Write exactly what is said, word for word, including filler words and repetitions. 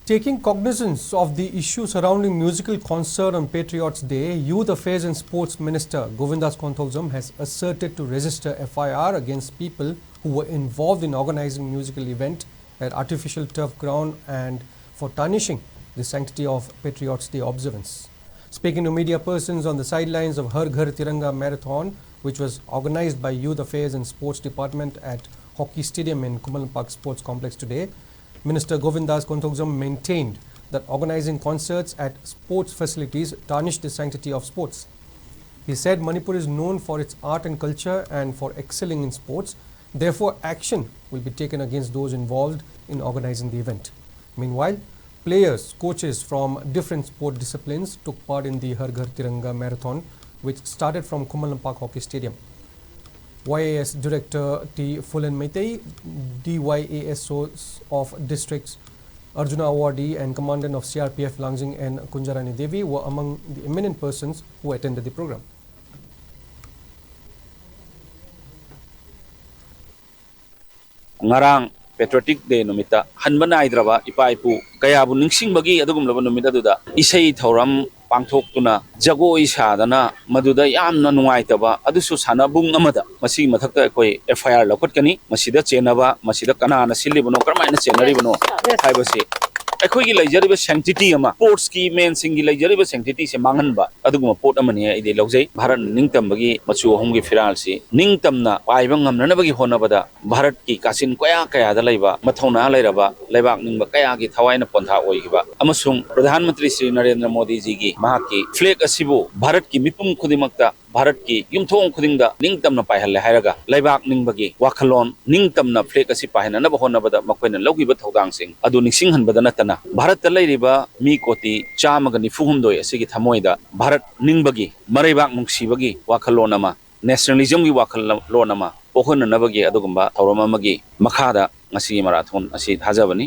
Taking cognizance of the issue surrounding musical concert on Patriots Day, Youth Affairs and Sports Minister Govindas Konthoujam has asserted to register F I R against people who were involved in organizing musical event at artificial turf ground and for tarnishing the sanctity of Patriots Day observance. Speaking to media persons on the sidelines of Har Ghar Tiranga Marathon, which was organized by Youth Affairs and Sports Department at Hockey Stadium in Khuman Lampak Sports Complex today, Minister Govindas Konthoujam maintained that organizing concerts at sports facilities tarnish the sanctity of sports. He said Manipur is known for its art and culture and for excelling in sports. Therefore, action will be taken against those involved in organizing the event. Meanwhile, players, coaches from different sport disciplines took part in the Har Ghar Tiranga Marathon, which started from Khuman Lampak Hockey Stadium. Y A S Director T Phulen Meitei, D Y A S Os of Districts, Arjuna Awardee and Commandant of C R P F Langjing N Kunjarani Devi were among the eminent persons who attended the program. ꯉꯔꯥꯡ Patriotic Day ꯅꯨꯃꯤꯠꯇ ꯍꯟꯕ ꯅꯥꯏꯗ꯭ꯔꯕ ꯏꯄꯥ ꯏꯄꯨ ꯀꯌꯥꯕꯨ ꯅꯤꯡꯁꯤꯡꯕꯒꯤ ꯑꯗꯨꯒꯨꯝꯂꯕ ꯅꯨꯃꯤꯠ ꯑꯗꯨꯗ ꯏꯁꯩ ꯊꯧꯔꯝ ꯄꯥꯡꯊꯣꯛꯇꯨꯅ ꯖꯒꯣꯏ ꯁꯥꯗꯅ ꯃꯗꯨꯗ ꯌꯥꯝꯅ ꯅꯨꯡꯉꯥꯏꯇꯕ ꯑꯗꯨꯁꯨ ꯁꯥꯟꯅꯕꯨꯡ ꯑꯃꯗ ꯃꯁꯤꯒꯤ ꯃꯊꯛꯇ ꯑꯩꯈꯣꯏ F I R ꯂꯧꯈꯠꯀꯅꯤ꯫ ꯃꯁꯤꯗ ꯆꯦꯟꯅꯕ, ꯃꯁꯤꯗ ꯀꯅꯥꯅ ꯁꯤꯜꯂꯤꯕꯅꯣ, ꯀꯔꯝꯍꯥꯏꯅ ꯆꯦꯟꯅꯔꯤꯕꯅꯣ ꯍꯥꯏꯕꯁꯤ ꯑꯩꯈꯣꯏꯒꯤ ꯂꯩꯖꯔꯤꯕ sanctity ꯑꯃ, sportsꯀꯤ menꯁꯤꯡꯒꯤ ꯂꯩꯖꯔꯤꯕ sanctityꯁꯦ ꯃꯥꯡꯍꯟꯕ ꯑꯗꯨꯒꯨꯝꯕ ꯄꯣꯠ ꯑꯃꯅꯤ ꯑꯩꯗꯤ ꯂꯧꯖꯩ꯫ ꯚꯥꯔꯠꯅ ꯅꯤꯡꯇꯝꯕꯒꯤ ꯃꯆꯨ ꯑꯍꯨꯝꯒꯤ ꯐꯤꯔꯥꯜꯁꯤ ꯅꯤꯡꯇꯝꯅ ꯄꯥꯏꯕ ꯉꯝꯅꯅꯕꯒꯤ ꯍꯣꯠꯅꯕꯗ ꯚꯥꯔꯠꯀꯤ ꯀꯥꯆꯤꯟ ꯀꯣꯌꯥ ꯀꯌꯥꯗ ꯂꯩꯕ ꯃꯊꯧꯅꯥ ꯂꯩꯔꯕ ꯂꯩꯕꯥꯛ ꯅꯤꯡꯕ ꯀꯌꯥꯒꯤ ꯊꯋꯥꯏꯅ ꯄꯣꯟꯊꯥ ꯑꯣꯏꯈꯤꯕ ꯑꯃꯁꯨꯡ ꯄ꯭ꯔꯙꯥꯟ ꯃꯟꯇ꯭ꯔꯤ ꯁ꯭ꯔꯤ ꯅꯔꯦꯟꯗ꯭ꯔ ꯃꯣꯗꯤꯖꯤꯒꯤ ꯃꯍꯥꯛꯀꯤ flag ꯑꯁꯤꯕꯨ ꯚꯥꯔꯠꯀꯤ ꯃꯤꯄꯨꯝ ꯈꯨꯗꯤꯡꯃꯛꯇ, ꯚꯥꯔꯠꯀꯤ ꯌꯨꯝꯊꯣꯡ ꯈꯨꯗꯤꯡꯗ ꯅꯤꯡꯇꯝꯅ ꯄꯥꯏꯍꯜꯂꯦ ꯍꯥꯏꯔꯒ ꯂꯩꯕꯥꯛ ꯅꯤꯡꯕꯒꯤ ꯋꯥꯈꯜꯂꯣꯟ, ꯅꯤꯡꯇꯝꯅ flag ꯑꯁꯤ ꯄꯥꯏꯍꯟꯅꯅꯕ ꯍꯣꯠꯅꯕꯗ ꯃꯈꯣꯏꯅ ꯂꯧꯈꯤꯕ ꯊꯧꯗꯥꯡꯁꯤꯡ ꯑꯗꯨ ꯅꯤꯡꯁꯤꯡꯍꯟꯕꯗ ꯅꯠꯇꯅ ꯚꯥꯔꯠꯇ ꯂꯩꯔꯤꯕ ꯃꯤ ꯀꯣꯇꯤ ꯆꯥꯝꯃꯒ ꯅꯤꯐꯨ ꯍꯨꯝꯗꯣꯏ ꯑꯁꯤꯒꯤ ꯊꯃꯣꯏꯗ ꯚꯥꯔꯠ ꯅꯤꯡꯕꯒꯤ, ꯃꯔꯩꯕꯥꯛ ꯅꯨꯡꯁꯤꯕꯒꯤ ꯋꯥꯈꯜꯂꯣꯟ ꯑꯃ, nationalismꯒꯤ ꯋꯥꯈꯜꯂꯣꯟ ꯑꯃ ꯄꯣꯛꯍꯟꯅꯅꯕꯒꯤ ꯑꯗꯨꯒꯨꯝꯕ ꯊꯧꯔꯝ ꯑꯃꯒꯤ ꯃꯈꯥꯗ ꯉꯁꯤꯒꯤ marathon ꯑꯁꯤ ꯊꯥꯖꯕꯅꯤ꯫